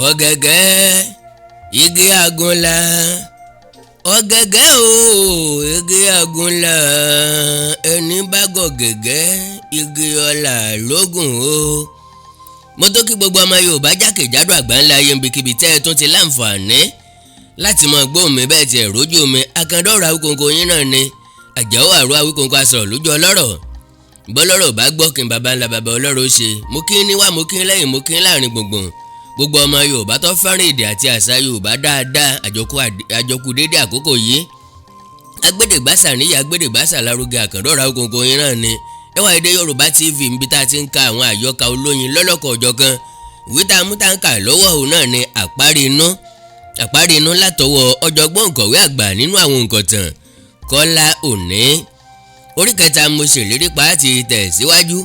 Ọ̀gẹ̀gẹ̀ igi àgúnlá, ọ̀gẹ̀gẹ̀ o, igi àgúnlá, ẹni bá gọ̀gẹ̀gẹ̀ igi ọlà lógún o. Mo tó kí gbogbo ọmọ Yorùbá jákèjádò àgbáńlá ayé, níbikíbi tẹ́ ẹ tún ti láǹfààní láti mọ gbóhùn mi, bẹ́ẹ̀ tiẹ̀ rójú mi. Akandọ́rọ̀ Awíkonko yín náà ni, Àjàó àrò Awíkonko, asọ̀rọ̀ lójú ọlọ́rọ̀. Bọ́lọ́rọ̀ bá gbọ́ kí n baba ńlá baba ọlọ́rọ̀ ṣe. Mo kí ní wá, mo kí lẹ́yìn, mo kí láàrin gbùngbùn, gbogbo ọmọ Yorùbá tó fẹ́ràn èdè àti àṣà Yorùbá dáadáa. Àjọkù dédé àkókò yìí, agbẹ́dẹ̀gbàsà níyà, agbẹ́dẹ̀gbàsà lárugẹ. Àkàndọ̀rọ̀ Awíkonko yín náà ni ẹwà èdè Yorùbá TV, níbi tá a ti ń ka àwọn àyọkà olóyin lọ́lọ́kọ̀ ọ̀jọ̀kan. Ìwé tá a mú tá a ń kà lọ́wọ́ òun náà ni Àparí Inú. Àparí Inú látọwọ́ ọ̀jọ̀gbọ́n òǹkọ̀wé àgbà nínú àwọn òǹkọ̀tàn, Kọ́lá Òní. Orí kẹta mo ṣèlérí pa á ti tẹ̀ síwájú.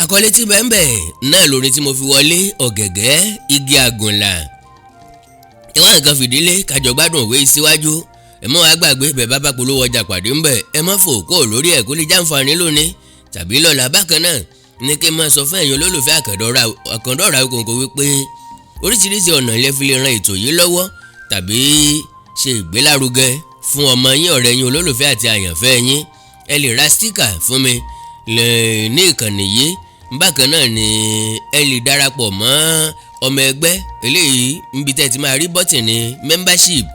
Àkọlé tí bẹ́ẹ̀ náà lórin tí mo fi wọlé, Ọ̀gẹ̀gẹ̀ Igi Àgùnlà. Ìwà nǹkan fìdílé kájọ gbádùn òwe síwájú. Ẹ mọ́ wá gbàgbé bẹ́ẹ̀ bá bá polówó ọjà pàdé ńbẹ̀, ẹ má fò kó lórí ẹ̀, kó lè jàǹfààní lónìí tàbí lọ́la. Bákan náà ní kí n máa sọ fún ẹ̀yin olólùfẹ́ Àkàndọ̀rọ̀ Awíkonko wípé oríṣiríṣi ọ̀nà ilẹ̀ fi lè ran ètò yìí lọ́wọ́ tàbí ṣe ìgbélárugẹ fún ọmọ yín, ọ̀rẹ́ yín, olólùfẹ́ àti àyànfẹ́ yín. Ẹ lè ra sticker fún mi ní ìkànnì yìí. Bákan náà ni ẹ lè darapọ̀ mọ́ ọmọ ẹgbẹ́ eléyìí, níbi tẹ́ ti máa rí bọ́tìnì membership.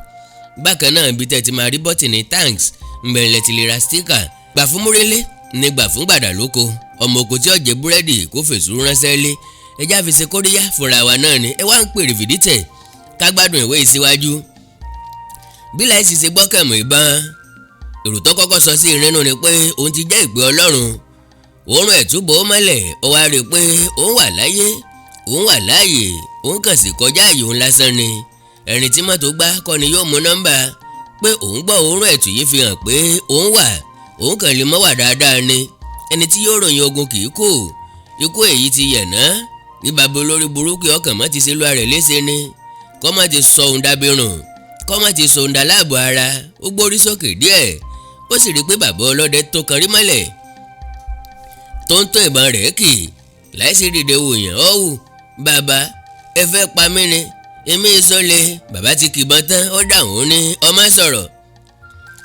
Bákan náà, níbi tẹ́ ti máa rí bọ́tìnì thanks, ńbẹ̀ lẹ ti lè ra sticker. Gbà fún múrélé ní gbà fún gbàdà lóko, ọmọ oko tí ó jẹ búrẹ́dì kó fèsù ránṣẹ́ lé. Ẹjá fi ṣe kóríyá fúnra wa náà ni. Ẹ wá ń pèrè fìdítẹ̀ ká gbádùn ìwé ìsíwájú. Bí láìsí ṣe gbọ́kànmọ́ ìbọn, èrò tó kọ́kọ́ sọ sí ìrìnnú ni pé òun ti jẹ́ ìpè Ọlọ́run. Òórùn ẹ̀túbọ̀ ó mọ́lẹ̀, ó wá rí i pé òun wà láyé, òun wà láàyè, òun kàn sì kọjá àyè òun lásán ni. Ẹni tí mọ́tò gbá kọ́ ni yóò mú nọ́mbà pé òun gbọ́ òórùn ẹ̀tù yìí fi hàn pé òun wà, òun kàn lè mọ́ wà dáadáa ni. Ẹni tí yóò ròyìn ogun kì í kú, ikú èyí ti yẹ̀ ná bí bàbá olórí burúkú ọkàn mọ́ ti ṣe lúwa rẹ̀ léṣe ni, kọ́ mọ́ ti sọ òun dábìrùn, kọ́ mọ́ ti sọ òun dà láàbò ara. Ó gbórí sókè díẹ̀, ó sì rí i pé bàbá ọlọ́dẹ tó kan rí mọ́lẹ̀ tó ń tó ìbọn rẹ̀ kì láìsí dìde wòyàn. Ọ́ wù, bàbá, ẹ fẹ́ pa mí ni, èmi ìsọ̀lẹ̀. Bàbá ti kìbọn tán, ó dà wọ́n ní ọmọ sọ̀rọ̀.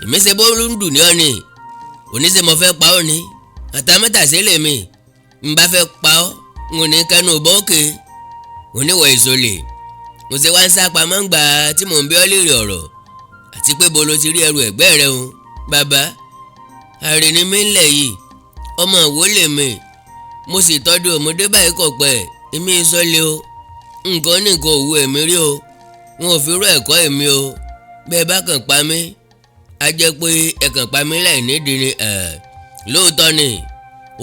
Èmi ṣe bó ń dùn ní ọ́ ni oníṣẹ́, mo fẹ́ pa ọ́ ni, àtàmọ́tàsí lèmi ń bá fẹ́ pa ọ́, n ò ní kẹnu bọ́ọ̀kì oníwọ̀ ìsọ̀lẹ̀. Mo ṣe wá ń sá pamọ́ ńgbà tí mò ń bí ọ́ léèrè ọ̀rọ̀, àti pé bo lo ti rí ẹrù ẹ̀gbẹ́ rẹ o? Bàbá, àrè ni mí ńlẹ̀ yìí, ọmọ ìwó lèmi, mo sì tọ́jú ọmọdé báyìí kọ̀ pẹ́. Èmi ìsọ̀lẹ̀ o, nǹkan ní nǹkan òwú èmi rí o, wọn ò fi rú ẹ̀kọ́ èmi o. Bẹ́ẹ̀ bá kàn pa mí, á jẹ́ pé ẹ kàn pa mí láì nídìí ni. Lóòótọ́ ni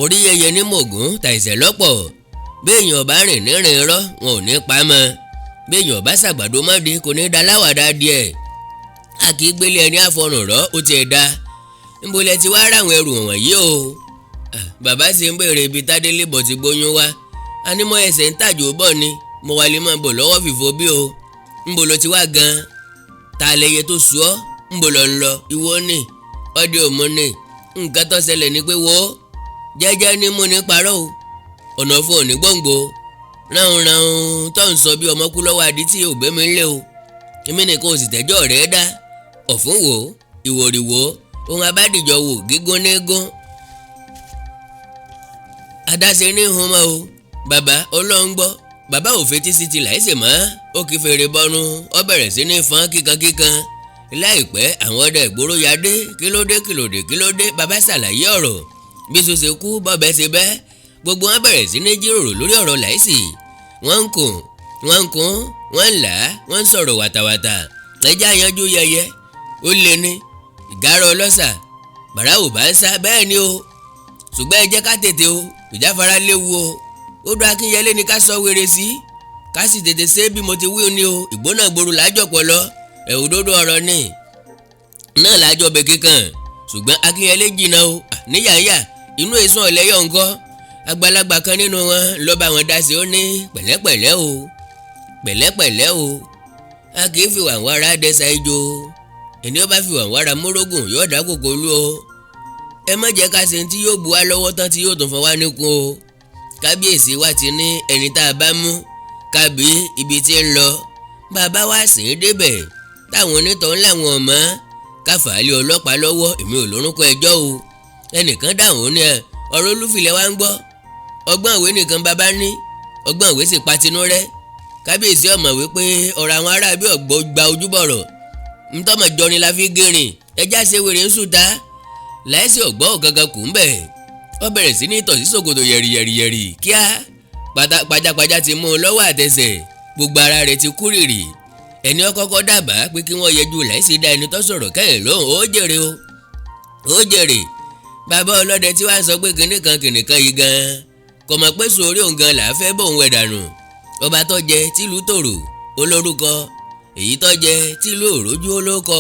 orí yẹyẹ ní mògùn tàìsẹ̀ lọ́pọ̀. Bí èèyàn bá rìn nírìn irọ́, wọn ò ní pa á mọ́. Bí èèyàn bá ṣàgbàdo mọ́di, kò ní da láwàdà díẹ̀. A kì í gbélé ẹni àfọrùn rọ́. Ó tiẹ̀ da, níbo lẹ ti wá ráwọn ẹrù wọ̀nyí o? Bàbá sì ń béèrè ibi tádélé bọ̀ ti gbóyún wá. Anímọ̀ ẹsẹ̀ ń tàjò bọ̀ ni, mo wà lè máa bọ̀ lọ́wọ́ fìfo bí o. Ńbo ló ti wá gan? Ta lẹyẹ tó sú ọ? Ńbo lọ ń lọ? Ìwọ ni ọdẹ òmu ni. Nǹkan tó ṣẹlẹ̀ ni pé wo jẹ́jẹ́ ní mú ní parọ́ o, ọ̀nà fún òní gbòǹgbò ráhùn ráhùn tó ń sọ bí ọmọ kú lọ́wọ́ adití ògbé mi ńlẹ̀ o. Èmi nìkan ò sì tẹ́jọ́ rẹ̀ dá ọ̀fun wò, ìwòrì wò, ohun abádìjọ wò, gígún ní gún, adáṣe ní hun mọ́ o. Bàbá, Ọlọ́run gbọ́. Bàbá ò fetí sí ti láìsè mọ́, ó kì í fèrè bọnu, ó bẹ̀rẹ̀ sí ní fọ́n kíkankíkan. Láìpẹ́, àwọn ọdẹ ìgboro ya dé. Kí ló dé? Kí ló dé? Kí ló dé? Bàbá ṣàlàyé ọ̀rọ̀ bí sọ ṣe kú, bọ́bẹ̀ ṣe bẹ́. Gbogbo wọn bẹ̀rẹ̀ sí ní jíròrò lórí ọ̀rọ̀ láìsì. Wọ́n ń kùn, wọ́n ń kún, wọ́n ń là á, wọ́n ń sọ̀rọ̀ wàtàwàtà. Ẹjẹ́ àyanjú yẹyẹ ó lé ní ìgárá ọlọ́sà bàrà ò bá ń sá bẹ́ẹ̀ ni o. Ṣùgbọ́n ẹ jẹ́ ká tètè o, ìjáfara léwu o. Ó dún Akínyẹlé ni ká sọ wèrè sí, ká sì tètè ṣe bí mo ti wí ni o. Ìgbóná gbòòrò lájọpọ̀ lọ ẹ̀wù dódó ọ̀rọ̀ ni náà lájọ bẹ kíkan, ṣùgbọ́n Akínyẹlé jìnnà o. Níyàyà inú èsùn ọ̀lẹ́yọ̀ ńkọ́. Àgbàlagbà kan nínú wọn ló bá wọn dá sí, ó ní pẹ̀lẹ́pẹ̀lẹ́ o, pẹ̀lẹ́pẹ̀lẹ́ o, a kì í fi wà wàrà dẹ́sà ijó. Ẹni ó bá fi wà wàrà mórógùn yóò dá kòkó lú o. Ẹ má jẹ́ ká ṣe tí yóò bu wá lọ́wọ́ tán tí yóò tún fọ́ wá níkun o. Kábíyèsí wa ti ní ẹni tá a bá mú Kábí ibi tí ń lọ bàbá wa sì ń débẹ̀ táwọn onítọ̀ ńlá wọn mọ́ káfàálì ọlọ́pàá lọ́wọ́. Èmi ò lórúkọ ẹjọ́ o. Ẹnìkan dáhùn, ó ní ẹ ọ̀rọ̀ olúfilẹ̀ wa ń gbọ́. Ọgbọ́n ìwé nìkan bàbá ní, ọgbọ́n ìwé sì patinú rẹ́. Kábíyèsí ọmọ wípé ọ̀rọ̀ àwọn aráabí ọ̀gbọ́ gba ojúbọ̀rọ̀ ntọ́mọ̀ jọrin la fi gẹ̀rìn ẹjá ṣe wèrè ń sùn ta láìsí ọ̀gbọ́ gangan kù ń bẹ̀. Ó bẹ̀rẹ̀ sí ní tọ̀ sí ṣòkòtò yẹ̀rì yẹ̀rì yẹ̀rì. Kíá, pajápajá ti mú un lọ́wọ́ àtẹsẹ̀, gbogbo ara rẹ̀ ti kú rìrì. Ẹni ọkọ́kọ́ dábàá pé kí wọ́n yẹjú láìsí dá ẹni tó sọ̀rọ̀ kẹ́hìn lóhùn. Ó jèrè o, ó jèrè. Bàbá ọlọ́dẹ tí wàá sọ pé kinní kan kinní kan yìí gan kò mọ̀ pé sórí òun gan là á fẹ́ bóun wẹ̀ dànù. Ọba tó jẹ tìlú tòrò olórúkọ, èyí tó jẹ tìlú òrójú olókọ.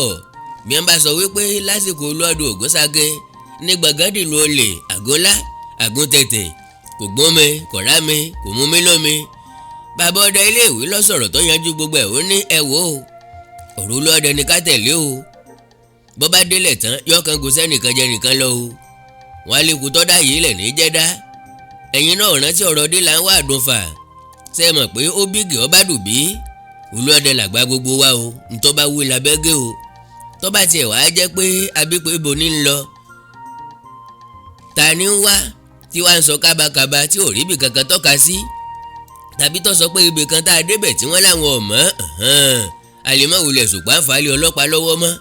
Bí wọ́n bá sọ wípé lásìkò olúọdún Ògúnsákin ní gbọ̀ngàn dìlú olè àgọ́lá àgùntẹ̀tẹ̀, kò gbọ́n mi, kò rá mi, kò mú mi lómi. Bàbá ọdẹ iléèwé ló sọ̀rọ̀ tó yanjú gbogbo ẹ̀. Ó ní ẹ wò ó, ọ̀rọ̀ olúọdẹ ni ká tẹ̀lé o. Bó bá délẹ̀ tán, yọ̀ọ̀kan kò sẹ́nìkan jẹ nìkan lọ o. Wọ́n á lè kú tọ́dá yìí lẹ̀ ní jẹ́dá. Ẹ̀yin náà rántí ọ̀rọ̀ dé là ń wá àdùnfà. Ṣe é mọ̀ pé ó bígì ọba dùbí? Olúọdẹ làgbà gbogbo wa o. Ntọ́ bá wí labẹ́gẹ́ o. Tọ́ bá tiẹ̀ wá jẹ́ pé abípo ibo ní ń lọ, ta ni ń wá tí wàá ń sọ kábàkábà tí ò rí ibì kankan tọ́ka sí, tàbí tó sọ pé ibì kan tá a débẹ̀ tí wọ́n láwọn ò mọ̀, àlèmọ́ wulẹ̀ ṣùgbọ́n àǹfààní ọlọ́pàá lọ́wọ́ mọ́.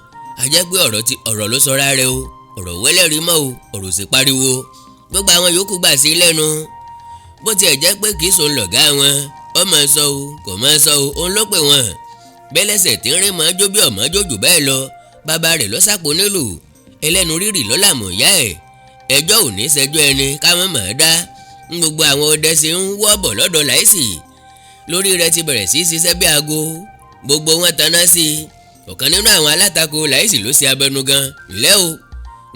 A jẹ́ pé ọ̀rọ̀ ti ọ̀rọ̀ ló sọra rẹ o. Ọ̀rọ̀ wẹ́lẹ́rìí mọ́ o, ọ̀rọ̀ sì pariwo. Gbogbo àwọn yòókù gbà sí lẹ́nu. Bó tiẹ̀ jẹ́ pé kì í sòun lọ̀gá wọn, ó máa sọ o, kò máa sọ o, òun ló pè wọ́n. Bẹ́lẹ́sẹ̀ tí ń rìn mọ́ jó bí ọ̀mọ́ jó jù bẹ́ẹ̀ lọ. Bàbá rẹ̀ ló sàpò nílùú ẹlẹ́nu rírì lọ́làmù ìyá ẹ̀. Ẹjọ́ ò ní ṣẹjọ́ ẹni ká mọ̀ mọ̀ dá. Ń gbogbo àwọn ọdẹ ṣe ń wọ́ bọ̀ lọ́dọ̀ láìsí lórí rẹ̀ ti bẹ̀rẹ̀ sí í ṣiṣẹ́ bí aago. Gbogbo wọn taná sí i. Ọ̀kan nínú àwọn alátakò láìsí ló ṣe abẹnugan. Ńlẹ́ o,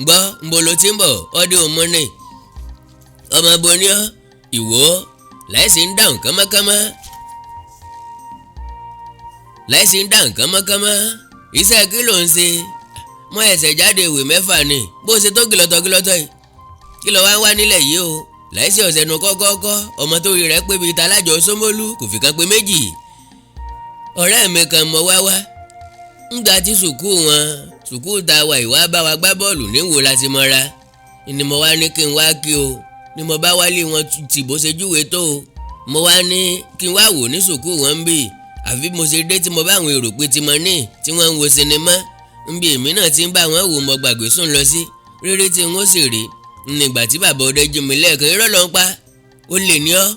gbọ́, ńbo ló ti ń bọ̀? Ọdẹ òmùní ọmọ boniọ́ ìwọ. Láìsí ń dáhùn kánmọ́kánmọ́, láìsí ń dáhùn kánmọ́kánmọ́. Iṣẹ́ kí ló ń ṣe? Mọ ẹsẹ̀ jáde ìwé mẹ́fà ni. Bó ṣe tó gìlọ̀tọ̀ gìlọ̀tọ̀ yìí, kí ló wá ń wá nílẹ̀ yìí o? Láìsí ọ̀sẹ̀ nu kọ́kọ́kọ́. Ọmọ tó rí rẹ̀ pé bíi talájọ Ṣómólú kò fi kan pé méjì. Ọ̀rẹ́ mi kan mọ wá wá ńgbà tí sùkúù wọn, sùkúù tá a wà, ìwà bá wa gbá bọ́ọ̀lù níwò láti mọ́ra ni. Mo wá ní kí n wá kí o, ni mo bá wálé wọn tì bó ṣe júwe tó o. Mo wá ní kí n wá wò ní sùkúù wọn ń bì. Àfi mo ṣe dé tí mo bá àwọn èrò pé tí mo ní tí wọ́n ń wo sinimá ń bí, èmi náà ti ń bá wọn wò. Mo gbàgbé sùn lọ sí rírí tí wọ́n sì rí nígbà tí bàbá ọdẹ jí mi lẹ́ẹ̀kan. Irọ́ ló ń pa, ó lè ní ọ́.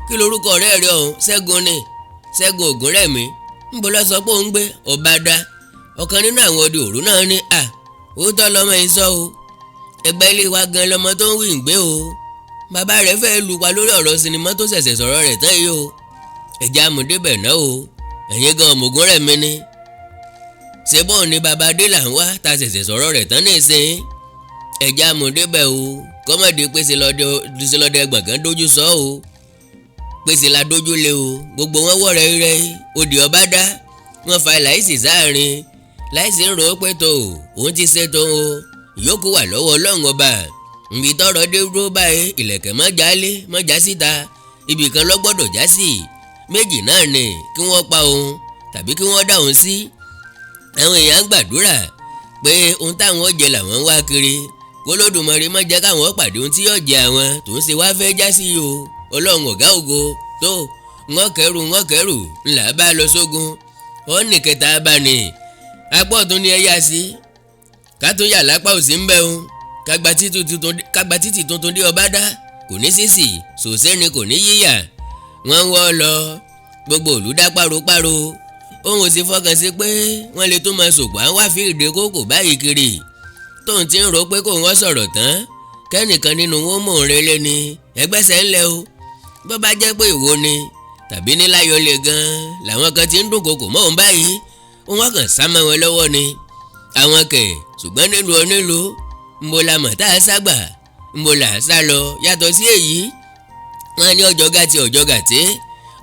Kí lorúkọ ọ̀rẹ́ rẹ ọ̀hún? Ṣẹ́gun ni, Ṣẹ́gun Ògúnrẹ̀mí. Ńbọ lọ sọ pé òun gbé ọba dá. Ọ̀kan nínú àwọn ọdẹ òru náà ní à òótọ́ lọmọ yìí sọ o. Ẹgbẹ́ ilé wa gan lọmọ tó ń wí ń gbé o. Bàbá rẹ̀ fẹ́ lù pa lórí ọ̀rọ̀ sinimá tó ṣẹ̀ṣẹ̀ sọ̀rọ̀ rẹ̀ tán yìí o. Ẹ̀jẹ̀ amúdébẹ̀ náà o. Ẹ̀yin gan ọmọ Ògúnrẹ̀mí ni. Ṣé bọ́ọ̀ ni bàbá adé là ń wá ta ṣẹ̀ṣẹ̀ sọ̀rọ̀ rẹ̀ tán nísìnyí? Ẹ̀jẹ̀ amúdébẹ̀ o. Kọ́mọ̀dé pèsè lọ́dẹ gbọ̀ngàn dójú sọ o, pèsè la dójú lé o. Gbogbo wọn wọ̀ rẹ̀ rẹ̀ odì ọba dá. Wọ́n fa láìsí sáàrin. Láìsí ń rò ó pé tó òun ti ṣe tó o, ìyókù wà lọ́wọ́ Ọlọ́run Ọba. Nbí tọrọ dé dúró báyìí, ìlẹ̀kẹ̀ mọ́ jálé mọ́ já síta, ibì kan ló gbọ́dọ̀ já sí. Méjì náà ni, kí wọ́n pa òun tàbí kí wọ́n dá òun sí. Àwọn èèyàn ń gbàdúrà pé ohun táwọn jẹ làwọn ń wá kiri, k'Olódùmarè má jẹ́ káwọn pàdé ohun tí yóò jẹ àwọn tó ń ṣe wá fẹ́ já sí o. Ọlọ́run ọ̀gá ògo tó wọ́n kẹrù, wọ́n kẹrù ńlá bá lọ sógun. Ó ní kẹta bá ní apá ọ̀tún ni ẹ yá sí, ká tó yà lápá òsì ń bẹ̀ o. Kágbá títì tuntun dé ọba dá, kò ní sísì sòsé ni, kò ní yíyà. Wọ́n ń wọ́ lọ, gbogbo òlú dá páropáro. Òun ò sì fọkàn sí pé wọ́n lè tún máa sòpò à ń wá fi ìdè kókò báyìí kiri. Tóun ti ń rò pé kóun wọ́n sọ̀rọ̀ tán, kẹ́nìkan nínú wọn mò ń relé ni ẹgbẹ́sẹ̀ ńlẹ̀ o. Bó bá jẹ́ pé ìwo ni tàbí níláyọ̀ lè gan làwọn kan ti ń dúnkokò mọ́ òun báyìí, wọ́n kàn sá mọ́ wọn lọ́wọ́ ni àwọn kẹ̀. Ṣùgbọ́n nílùú onílùú, ńbo la mọ̀ tá a ságbà, ńbo là á sá lọ? Yàtọ̀ sí èyí, wọ́n ní ọjọ́ gàtí, ọjọ́ gàtí,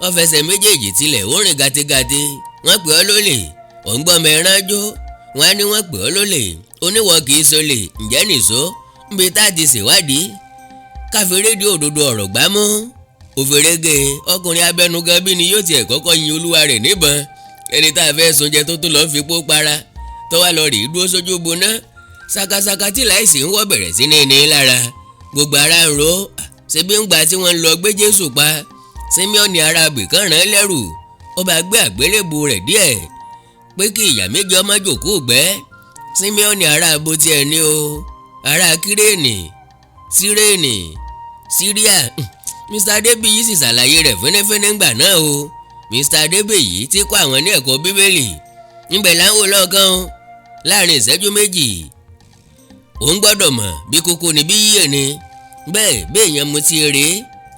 wọ́n fẹsẹ̀ méjèèjì tilẹ̀, ó rìn gàtégàté. Wọ́n pè ọ́ lólè, ò ń gbọ́ mẹ́rán jó. Wọ́n á ní wọ́n pè ọ́ lólè, oníwọ̀ kì í solè. Ǹjẹ́ nìṣó níbi tá a ti ṣèwádìí káfí rédíò òdodo ọ̀rọ̀ gbámú. Òfèrègè ọkùnrin abẹnugan bí ni yóò tiẹ̀ kọ́kọ́ yin olúwa rẹ̀ níbọn. Ẹni tá a fẹ́ sun jẹ tó tún lọ́ọ́ fipó para tó wá lọ rí dúró sójú gboná. Sakasaka tí láìsí ń wọ́ bẹ̀rẹ̀ sí ní ní lára. Gbogbo ara ń ro ṣebí ń gbà tí wọ́n ń lọ gbé Jésù pa. Símíọ́nì ará abìkan ràn án lẹ́rù, ó bá gbé àgbélébù rẹ̀ díẹ̀ pé kí ìyá méjì ọmọ jòkó gbẹ́. Símíọ́nì ará abo tiẹ̀ ní o, ará Kírénì, Sírénì, Síríà. Mr. Adébíyí sì ṣàlàyé rẹ̀ fínífíní ńgbà náà o. Mr. Adébíyí ti kọ́ àwọn ní ẹ̀kọ́ Bíbélì ńbẹ̀ là ń wò lọ́ọ̀kan o. Láàrin ìṣẹ́jú 2 òun gbọ́dọ̀ mọ̀ bí kókó ni bí yíyẹ ni. Bẹ́ẹ̀ béèyàn mu ti rèé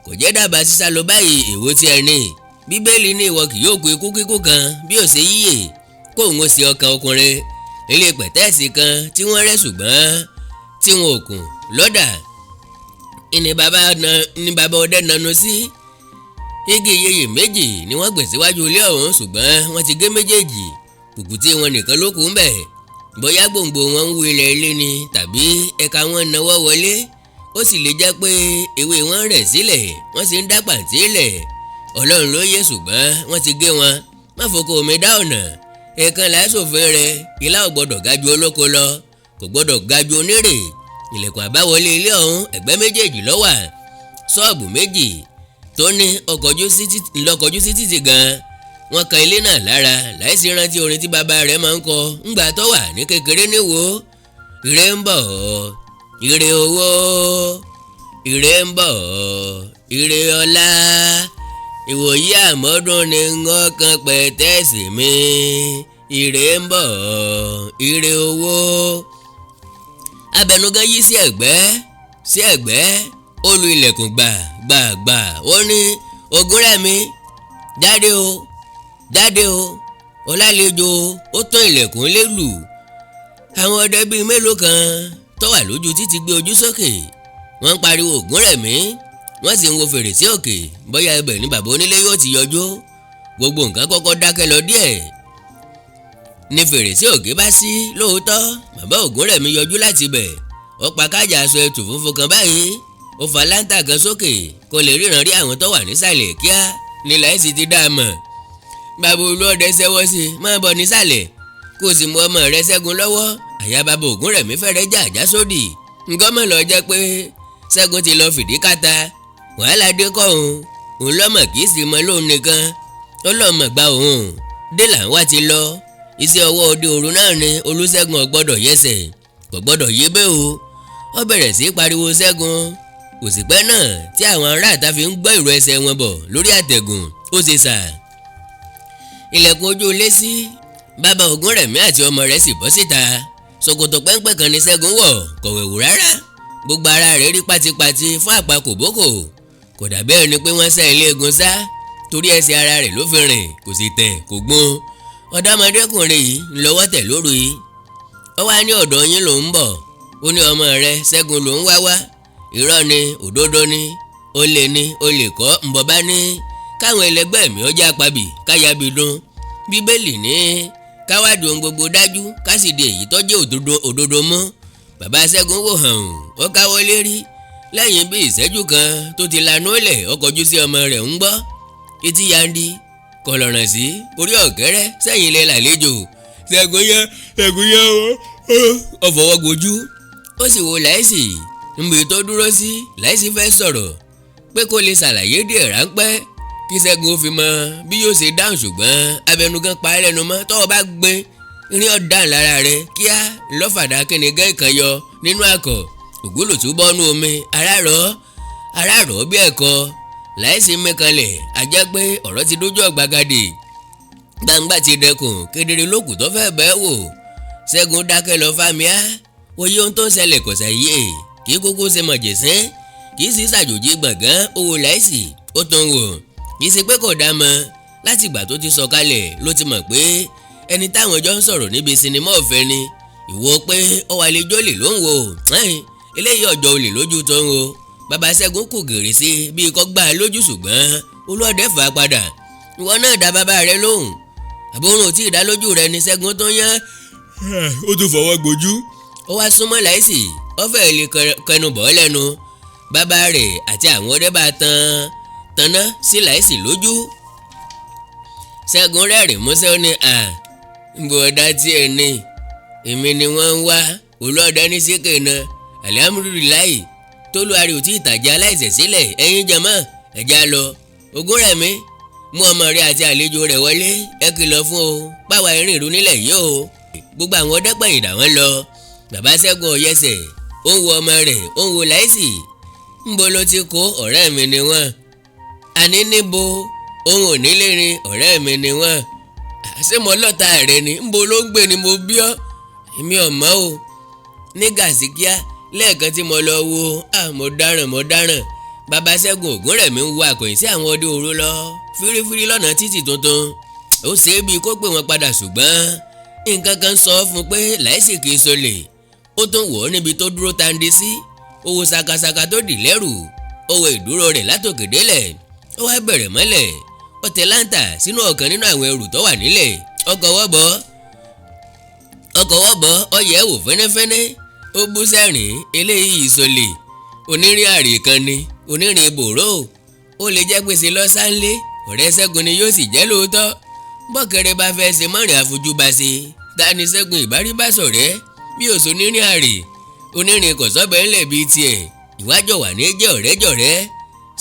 kò jẹ́ dábàá sísá lọ báyìí. Èwo tí ẹ ní Bíbélì ní ìwọ kì yóò kú ikú kíkú kan bí ó ṣe yíyè kóun ó ṣe ọkàn ọkùnrin. Ilé pẹ̀tẹ́ẹ̀sì kan tí wọ́n rẹ́ ṣùgbọ́n tí wọn ò kùn lọ́dà ní bàbá ọdẹ nanu sí. Igi ìyeyè 2 ni wọ́n gbìn síwájú ilé ọ̀hún, ṣùgbọ́n wọ́n ti gé méjèèjì, kùkùté wọn nìkan ló kù ń bẹ̀. Bóyá gbòǹgbò wọn ń wú ilẹ̀ ilé ni tàbí ẹ̀ka wọn náwó wọlé, ó sì lè jẹ́ pé ewé wọn rẹ̀ sílẹ̀, wọ́n sì ń dá pàǹtí lẹ̀, Ọlọ́run ló yé, ṣùgbọ́n wọ́n ti gé wọn. Má foko omi dá ọ̀nà ẹ̀ẹ̀kan láìsòfin rẹ̀. Ilá ò gbọ́dọ̀ ga ju olóko lọ, kò gbọ́dọ̀ ga ju onírè. Ilẹ̀kùn àbáwọlé ilé ọ̀hún, ẹ̀gbẹ́ méjèèjì ló wà. Ṣọ́ọ̀bù 2 tó ní ńlọkọjú sí títì gan. Wọ́n kan ilé náà lára láìsí rántí orin tí bàbá rẹ̀ máa ń kọ ńgbà tó wà ní kékeré níwò: "Ire ń bọ̀, ire owó, ire ń bọ̀, ire ọlá, ìwòyí àmọ́dún ni wọ́n kan pẹ̀tẹ́sì mi, ire ń bọ̀, ire owó." Abẹnugan yí sí ẹ̀gbẹ́ sí ẹ̀gbẹ́, ó lu ilẹ̀kùn gbà gbà gbà. Ó ní, "Ògúnrẹ̀mí, jáde o, jáde o, ọlálejò." Ó tán ilẹ̀kùn lé lù. Àwọn ọdẹ bíi mélòó kan tó wà lójú títì gbé ojú sókè, wọ́n ń pariwo Ògúnrẹ̀mí, wọ́n sì ń wo fèrèsé òkè bóyá ibẹ̀ ni bàbá onílé yóò ti yọjú. Gbogbo nǹkan kọ́kọ́ dákẹ́ lọ díẹ̀ ní fèrèsé òkè bá sí. Lóòótọ́, bàbá Ògúnrẹ̀mí yọjú láti ibẹ̀. Ó pa kájà aṣọ ẹ̀tù funfun kan báyìí, ó fa láńtà kan sókè kó lè ríran rí àwọn tó wà nísàlẹ̀. Kíá ní láìsí ti dá a mọ̀. Bàbá olúọdẹ ṣẹ́wọ́ sí i, "Máa bọ̀ nísàlẹ̀ kó o sì mú ọmọ rẹ Ṣẹ́gun lọ́wọ́." Àyà bàbá Ògúnrẹ̀mí fẹ́rẹ̀ já àjá sódì. Nǹkan mọ̀ lọ jẹ́ pé Ṣẹ́gun ti lọ fìdí káta, wàhálà dé kọ́ òun. Òun lọ́mọ kì í sì mọ lóun nìkan, ó lọ́mọ gba òun dé là ń wá ti lọ. Iṣẹ́ ọwọ́ òde òru náà ni. Olúṣẹ́gun ò gbọ́dọ̀ yẹsẹ̀, kò gbọ́dọ̀ yé bẹ́ẹ̀ o. Ó bẹ̀rẹ̀ sí í pariwo Ṣẹ́gun. Kò sì pẹ́ náà tí àwọn ará ìta fi ń gbọ́ ìró ẹsẹ̀ wọn bọ̀ lórí àtẹ̀gùn. Ó ṣe sà, ilẹ̀kùn ojú ilé sí. Bàbá Ògúnrẹ̀mí àti ọmọ rẹ̀ sì bọ́ síta. Ṣòkòtò pẹ́ńpẹ́ kan ní Ṣẹ́gun wọ̀, kò wẹ̀wù rárá. Gbogbo ara rẹ̀ rí pátípátí fún àpá kòbókò. Kò dàbí ẹni pé wọ́n sẹ́ ilé egun sá, torí ẹsẹ̀ ara rẹ̀ ló fi rìn, kò sì tẹ̀, kò gbọ́n. Ọ̀dọ́mọdékùnrin yìí ńlọ́wọ́ tẹ̀ lóru yìí. Ó wá ní ọ̀dọ̀ yín ló ń bọ̀. Ó ní ọmọ rẹ̀ Ṣẹ́gun ló ń wá wá. Irọ́ ni, òdodo ni, olè ni, olè kọ́. Ńbọ̀ bá ní káwọn ẹlẹgbẹ́ mi ọjà pabì káyàbí dún. Bíbélì ní káwádìí ohun gbogbo dájú, ká sì di èyí tó jẹ́ òdodo òdodo mú. Bàbá Ṣẹ́gun wò hàn, ó káwọ́ lérí. Lẹ́yìn bí ìṣẹ́jú kan tó ti lanú lẹ̀, ó kọjú sí ọmọ rẹ̀, ń gbọ́ etí yandi kọlọ̀ràn sí orí ọ̀kẹ́rẹ́ sẹ́yìn ilẹ̀ làlejò. Ṣẹ́gun yá, Ṣẹ́gun yá o. Ó fọwọ́ gbojú, ó sì wo Láìsì níbi tó dúró sí. Láìsí fẹ́ sọ̀rọ̀ pé kó lè ṣàlàyé díẹ̀ ráńpẹ́ kí Ṣẹ́gun ó fi mọ bí yóò ṣe dáhùn, ṣùgbọ́n abẹnugan pa á lẹ́nu mọ́. Tọ́wọ́ bá gbé irin ọ̀daràn lára rẹ̀ kíá ńlọ́fàdà kíni gán ìkan yọ nínú àkọ́ ògbólòtú bọ́nú omi arárọ̀ arárọ̀ bí ẹ̀kọ́. Láìsí mẹ́kanlẹ̀, a jẹ́ pé ọ̀rọ̀ ti dójú ọ̀gbagadè, gbangba ti dẹkùn kedere lókù tó fẹ́ bẹ́ẹ̀ wò. Ṣẹ́gun dákẹ́ lọ fámíà. Òye ohun tó ń ṣẹlẹ̀ kò ṣàyè, kì í kúkú ṣe mọ̀jẹ̀sín, kì í sì ṣàjòjì gbọ̀ngàn. Owó láìsí ó tún wò, kì í ṣe pé kò dá mọ̀. Láti ìgbà tó ti sọ̀kalẹ̀ ló ti mọ̀ pé ẹni táwọn jọ ń sọ̀rọ̀ níbi sinimá ọ̀fẹ́ ni. Ìwọ pé ó wà lè jólè ló ń wò, eléyìí ọjọ́ olè lójú tó ń wò. Bàbá Ṣẹ́gun kò gèrè sí bíi kọ́ gbà lójú, ṣùgbọ́n olóòdẹ fà á padà. "Ìwọ náà dá bàbá rẹ lóhùn, àbórùn tí ìdálójú rẹ ní." Ṣẹ́gun tó yán, ó tún fọwọ́ gbojú. Ó wá súnmọ́ Láìsì, ó fẹ́ lè kẹnu bọ̀ lẹ́nu. Bàbá rẹ̀ àti àwọn ọdẹ bá tán. Tanná sí Láìsí lójú. Ṣẹ́gun rẹ́rìn músẹ́, ó ní, "À bọ̀dá tiẹ̀ ní, èmi ni wọ́n ń wá." Olóòdá ní síkè náà, alihamudulilayi, tólúwarí ò tí ì tàjẹ́ aláìṣẹ̀ sílẹ̀. Ẹ̀yin jẹ̀mọ́, ẹ̀já lọ. Ògúnrẹ̀mí, mú ọmọ rẹ àti àlejò rẹ̀ wọlé. Ẹ kìlọ̀ fún o, báwa ìrìn ìrú nílẹ̀ yìí o. Gbogbo àwọn ọdẹ́pẹ̀yìndà wọn lọ. Bàbá Ṣẹ́gun ọ̀yẹ́sẹ̀, ó ń wo ọmọ rẹ̀, ó ń wo Láìsí. Ńbo ló ti kó? Ọ̀rẹ́ mi ni wọ́n. Àní níbo? Òun ò nílé rin. Ọ̀rẹ́ mi ni wọ́n. Ṣé mo lọ́ta rẹ ni? Ńbo ló ń gbé ni mo bí ọ́? Èmi ò mọ̀ o. Ní gàsíkíá lẹ́ẹ̀kan tí mo lọ wo, mo dáràn, mo dáràn. Bàbá Ṣẹ́gun Ògúnrẹ̀mí ń wo àkòyìn sí àwọn ọdẹ òru lọ fírífírí lọ́nà títì tuntun. Ó ṣe é bíi kó pè wọ́n padà, ṣùgbọ́n nǹkan kan sọ fún un pé Láìsí kìí ṣolè. Ó tún wọ̀ ọ́ níbi tó dúró tandi sí. Ó wo sakasaka tó dì lẹ́rù, ó wo ìdúró rẹ̀ látòkè délẹ̀. Ó wá bẹ̀rẹ̀ mọ́lẹ̀, ó tẹ láǹtà sínú ọ̀kan nínú àwọn ẹrù tó wà nílẹ̀. Ọkọ̀ wọ́bọ̀, ọkọ̀ wọ́bọ̀, ó yẹ̀ wò fẹ́nẹ́fẹ́nẹ́, ó bú sẹ́rìn. Eléyìí ìsọlẹ̀ onírìn àrè kan ni, onírìn bòró. Ó lè jẹ́ pèsè lọ́sánlé. Ọ̀rẹ́ Ṣẹ́gun ni yóò sì jẹ́ lóòótọ́. Bọ́kẹ́rẹ́ bá fẹ́ ṣe mọ́rin àfojúbáṣe, ta ni Ṣẹ́gun ìbárí bá sọ̀rẹ́ bí òṣò onírìn àrè, onírìn kọ̀sọ́bẹ̀ ńlẹ̀ bíi tiẹ̀? Ìwájọ wà ní jẹ́ ọ̀rẹ́jọ̀rẹ́.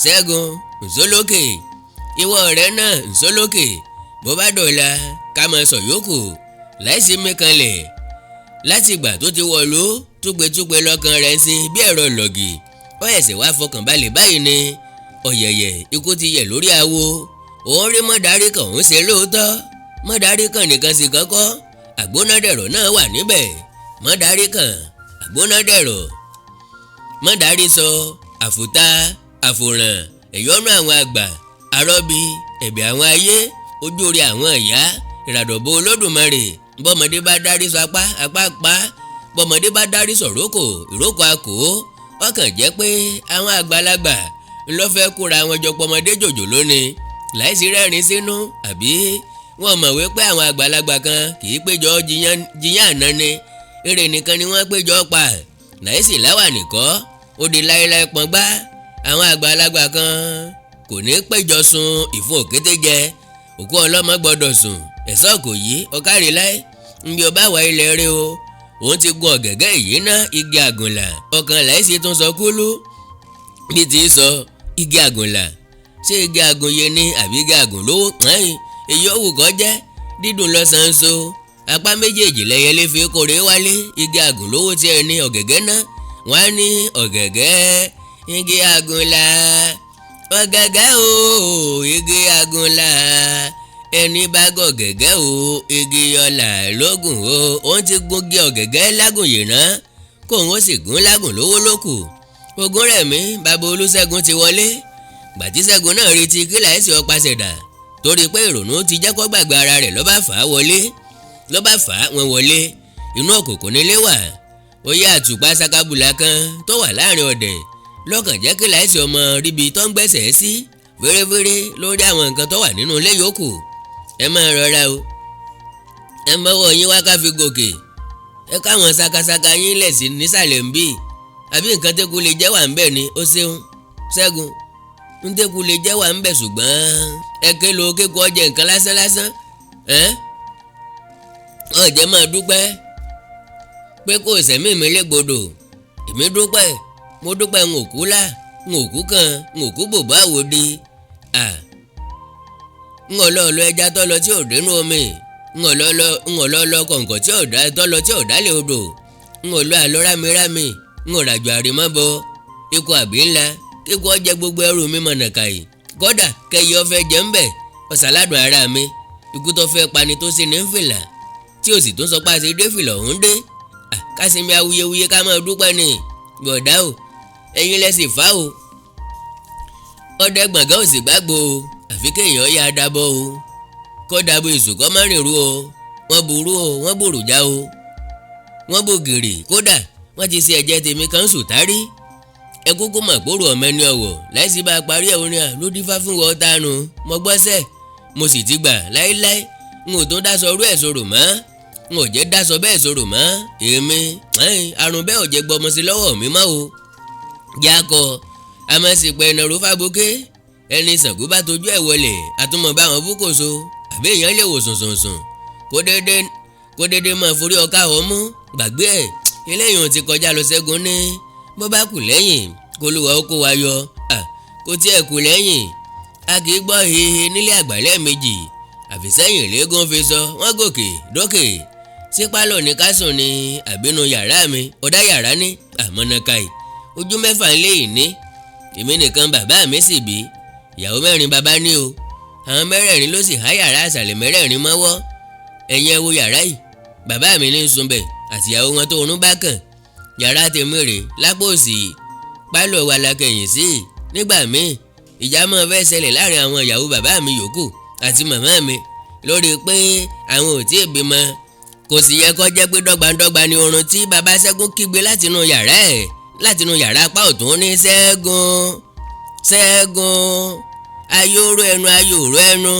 Ṣẹ́gun, nsólókè. Ìwọ ọ̀rẹ́ náà, nsólókè. Bó bá dọ̀la, ká máa sọ yòókù. Láìsí mi kanlẹ̀ láti ìgbà tó ti wọ̀lú, túgbetúgbe lọ́kàn rẹ̀ ń ṣe bí ẹ̀rọ lọ́gì. Ó ẹ̀sẹ̀ wá fọkàn balẹ̀ báyìí ni. Ọ̀yẹ̀yẹ̀ ikú ti yẹ̀ lórí awo. Òun rí mọ́dárí kan, òun ṣe lóòótọ́. Mọ́dárí kan nìkan sì kọ́kọ́, àgbónádẹ̀rọ̀ náà wà níbẹ̀. Mọ́dárí kan, àgbónádẹ̀rọ̀, mọ́dárí sọ àfùtá, àfòràn, ẹ̀yọ́nú àwọn àgbà, àrọ́bí, ẹ̀bẹ̀ àwọn ayé, ojú orí àwọn ìyá, ìràdọ̀bọ̀ Olódùmarè. Bọ́mọdé bá dárí sọ apá, apá pa. Bọ́mọdé bá dárí sọ ìrókò, ìrókò akò. Ọkàn jẹ́ pé àwọn àgbàlagbà ńlọ́fẹ́ kóra wọn jọ pọmọdé jòjò lónìí. Láìsí rẹ́rìn sínú, àbí wọ́n mọ̀ wípé àwọn àgbàlagbà kan kì í péjọ jiyàn àná ni, eré nìkan ni wọ́n péjọ pa. Láìsí láwà nìkọ́, ó di láéláé pọ́ngbá. Àwọn àgbàlagbà kan kò ní péjọ sun ìfun òkété jẹ. Òkú ọlọ́mọ gbọ́dọ̀ sùn. Ẹ̀sọ́ kò yí ọ̀kárí láì nbí ọba wà ilẹ̀ rẹ o. Òun ti gun ọ̀gẹ̀gẹ̀ yìí ná igi àgùnlà. Ọkàn Láìsí tún sọ kúlú bí ti sọ igi àgùnlà. Ṣé igi àgùnyẹ ni àbí igi àgùn lówó? Èyí ó wù kọ́ jẹ́, dídùn lọ́sàn-án so. Apá méjèèjì lẹ́yẹlé fi kórè wálé. Igi àgùn lówó tiẹ̀ ní ọ̀gẹ̀gẹ̀ ná. Wọ́n á ní ọ̀gẹ̀gẹ̀ igi àgùnlà, ọ̀gẹ̀gẹ̀ o, igi àgùnlà. Ẹni bá gọ̀gẹ̀gẹ̀ o, igi ọ̀là lógùn o. Òun ti gungi ọ̀gẹ̀gẹ̀ lágùn yìí ná, kóun ó sì gún lágùn lówó lókù. Ògúnrẹ̀mí bàbá Olúṣẹ́gun ti wọlé. Gbàtí Ṣẹ́gun náà retí kí Láìsí ó pasẹ̀dà, torí pé ìrònú ti jẹ́ kó gbàgbé ara rẹ̀, ló bá fà á wọlé, ló bá fà á wọn wọlé. Inú òkùnkùn nílé wà. Ó yẹ àtùpà sakabula kan tó wà láàrin ọ̀dẹ̀ lọ́kàn jẹ́ kí Láìsí ọmọ ríbi tó ń gbẹ́sẹ̀ sí fèrèfèrè lórí àwọn nǹkan tó wà nínú ilé yòókù. Ẹ máa rọra o, ẹ mọ́wọ́ yín wá ká fi gòkè. Ẹ káwọn sakasaka yín lẹ̀ sí nísàlẹ̀ ń bì. Àbí nǹkan tẹ́kù lè jẹ́ wà ń bẹ̀ ni? Ó ṣeun Ṣẹ́gun, ń tẹ́kù lè jẹ́ wà ń bẹ̀, ṣùgbọ́n ẹ ké lo kéku ọjẹ́ nǹkan lásán lásán. Ẹ́ ọ̀jẹ̀ máa dúpẹ́ pé kò sẹ̀mí mi légbodò. Èmi dúpẹ́, mo dúpẹ́. Ń òkú là ń òkú kan, ń òkú bòbá àwòdì à ń ọlọ́ọ̀lọ́ ẹja tó lọ tí ò dénú omi, ń ọlọ́ọ̀lọ́ kọ̀ǹkọ̀ tí ò dá tó lọ tí ò dálé odò, ń ọlọ́ àlọ́ rámirámi, ń ọ̀ràjò àrèmọ́bọ ikú àbí ńlá kíkú ọjẹ́ gbogbo ẹrù mi mọ̀nàkàyè. Kódà kẹyì ọfẹ jẹ́ ń bẹ̀ ọ̀sáládùn ara mi. Ikú tó fẹ́ pani tó sì ní fìlà tí o sì tún sọ pé àṣẹ dé fìlà ọ̀hún dé. Kásìmí awuyewuye, ká máa dúpẹ́ ni. Bọ̀dá o, ẹ̀yin lẹ́sìn fá o. Ọdẹ gbọ̀ngàn ò sì gbàgbó o, àfi kéèyàn yá dábọ́ o, kó dàbò èṣù kọ́ má rìn rú o. Wọ́n burú o, wọ́n bòrò já o, wọ́n bò gèrè. Kódà wọ́n ti ṣe ẹ̀jẹ̀ tèmi kan sùn tárí. Ẹ kúkú mọ̀ kóró ọ̀mẹ́ni ọ̀wọ̀. Láìsí bá a parí ẹ̀, orin à ló dífá fún wọ́n tánu. Mo gbọ́sẹ̀, mo sì ti gbà láéláé, n ò tún dáṣọ rú ẹ̀ sọ̀rọ̀ mọ́, n ò jẹ́ dáṣọ bẹ́ẹ̀ sọ̀rọ̀ mọ́. Èmi àrùn bẹ́ẹ̀ ò jẹ́ gbọmọ sí lọ́wọ́ mi mọ́ o. Jákọ àmọ́ sì pẹ́ ìnàró fábókè. Ẹni Ṣàngó bá tojú ẹ̀ wọlé àtúmọ̀ bá wọn búkòso, àbí èèyàn lè wò sùnsùnsùn kó dédé máa forí ọkà ọmú gbàgbé ẹ̀. Eléyìí ò ti kọjá lọ. Ṣẹ́gun ní bó bá kù lẹ́yìn kólúwa ó kó wa yọ. Kó tiẹ̀ kù lẹ́yìn, a kì í gbọ́ hehe nílé àgbàlẹ́ méjì àfìsẹ́yìn lẹ́gùn fi sọ. Wọ́n gòkè dókè sí pálọ̀ ní kásùn ní àbínú yàrá mi. Ọ̀dá yàrá ní àmọ́nàkàì ojú mẹ́fà ń lé ìní. Èmi nìkan bàbá mi sì bí, ìyàwó mẹ́rin bàbá ní o. Àwọn mẹ́rẹ̀ẹ̀rin ló sì há yàrá àṣàlẹ̀ mẹ́rẹ̀ẹ̀rin mọ́wọ́. Ẹ̀yin ẹ wo yàrá yìí, bàbá mi ní sunbẹ̀ àtìyàwó wọn tó rún bá kàn. Yàrá tèmi rè lápò òsì, pálọ̀ wa la kẹ̀yìn sí. Nígbà míì, ìjà máa fẹ́ ṣẹlẹ̀ láàrin àwọn ìyàwó bàbá mi yòókù àti màmá mi lórí pé àwọn ò tí ì bímọ. Kò sì yẹ kó jẹ́ pé dọ́gbandọ́gba ni oorun tí bàbá Ṣẹ́gun kígbe látinú yàrá ẹ̀, látinú yàrá apá ọ̀tún ní "Ṣẹ́gun, Ṣẹ́gun." Ayóró ẹnu, ayòró ẹnu,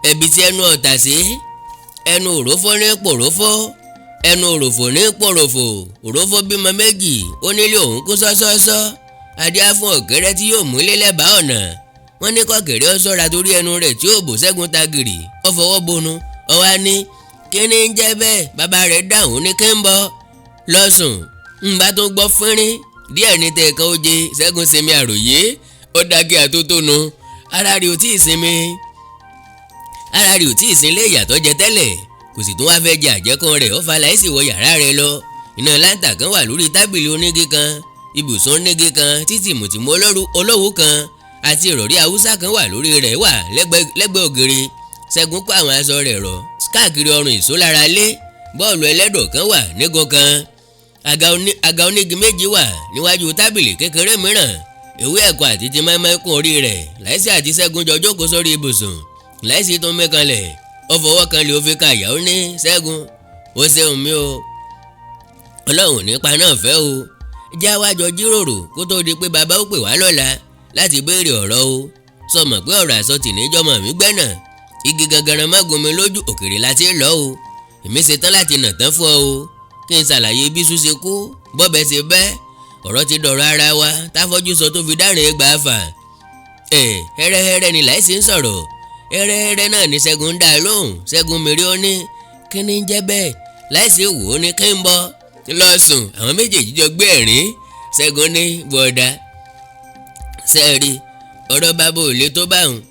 ẹ̀bí tí ẹnu ọ̀tà sí ẹnu òrófó ní pòrófó, ẹnu òròfò ní pòròfò. Òrófó bímọ méjì, ó nílé òun kú sọ́sọ́sọ́. Adíá fún ọ̀kẹ́rẹ́ tí yóò múlé lẹ́bàá ọ̀nà. Wọ́n ní kọ́kẹ́rẹ́ ó ṣọ́ra torí ẹnu rẹ̀ tí ó bò. Ṣẹ́gun tagìrì, ó fọwọ́ bonu, ó wá ní kí ni ń jẹ́ bẹ́ẹ̀? Bàbá rẹ̀ dáhùn ní kí ń bọ́ lọ́sùn ń bá tó gbọ́ fínrín díẹ̀ ní tẹ̀kan ó jẹ. Ṣẹ́gun sinmi àròyé, ó dákẹ́ àtótónu. Ara rẹ̀ ò tí ì sinmi, ara rẹ̀ ò tí ì sin lé ìyàtọ̀ jẹ tẹ́lẹ̀, kò sì tún wá fẹ́ jẹ àjẹkùn rẹ̀. Ó fa láìsí wọ yàrá rẹ̀ lọ. Iná láńtà kan wà lórí tábìlì onígi kan, ibùsùn onígi kan, títí mùtìmù olówó kan àti ìrọ̀rí haúsá kan wà lórí rẹ̀, wà lẹ́gbẹ̀ẹ́ ògiri. Ṣẹ́gun kó àwọn aṣọ rẹ̀ rọ̀ káàkiri ọrùn ìṣó lára lé. Bọ́ọ̀lù ẹlẹ́dọ̀ kan wà nígun kan. Àga onígi méjì wà níwájú tábìlì kékeré mìíràn. Ìwé ẹ̀kọ́ àti ti mẹ́mẹ́ kún orí rẹ̀. Láìsí àti Ṣẹ́gun jọ jókòó sórí ibùsùn. Láìsí tó mẹ́kanlẹ̀, ó fọwọ́ kan lè ó fi ka ìyàwó ní, "Ṣẹ́gun, ó ṣeun mi o, Ọlọ́run nípa náà fẹ́ o. Já wá jọ jíròrò kó tó di pé bàbá ó pè wá lọ́la láti béèrè ọ̀rọ̀ o. Sọ mọ̀ pé ọ̀rọ̀ àsọtì níjọ́mọ̀ mi gbẹ́nà igi gangan má gún mi lójú, òkèrè láti lọ o. Èmi ṣetán láti nà tán fún ọ o, kí n ṣàlàyé bí iṣu ṣe kú, bọ́bẹ̀ ṣe bẹ́. Ọ̀rọ̀ ti dọ̀rọ̀ ara wa táfọ́jú sọ tó fi dárìn ẹgbàá fà ẹ̀." Hẹ́rẹ́hẹ́rẹ́ ni Láìsí ń sọ̀rọ̀, hẹ́rẹ́hẹ́rẹ́ náà ni Ṣẹ́gun ń dá lóhùn. Ṣẹ́gun mèrè, ó ní kí ni ń jẹ́ bẹ́ẹ̀? Láìsí wò ó ní kí ń bọ́ lọ́sùn. Àwọn méjèèjì jọ gbé ẹ̀rín. Ṣẹ́gun ní, "Bọ̀dá sẹ́ẹ̀rì, ọ̀rọ̀ bàbá ò lè tó báwọn.